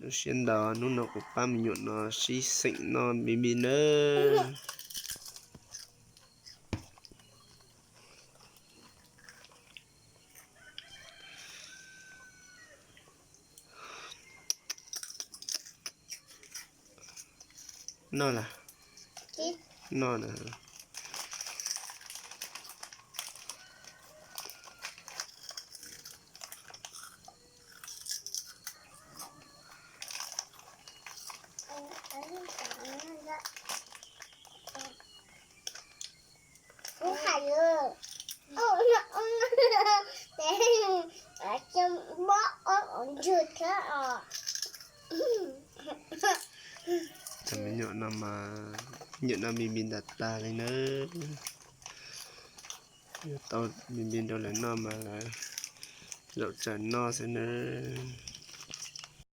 Zoo siab ntau, hnub no kuv pab me nyuam no sib xeem noj me me nawb. Noj las? Noj na. Cov me nyuam no mas nyiam noj me me ntawd tag li nawb. Yuav tau me me rau lawv noj mas lawv zaum tsawg noj xwb nawb.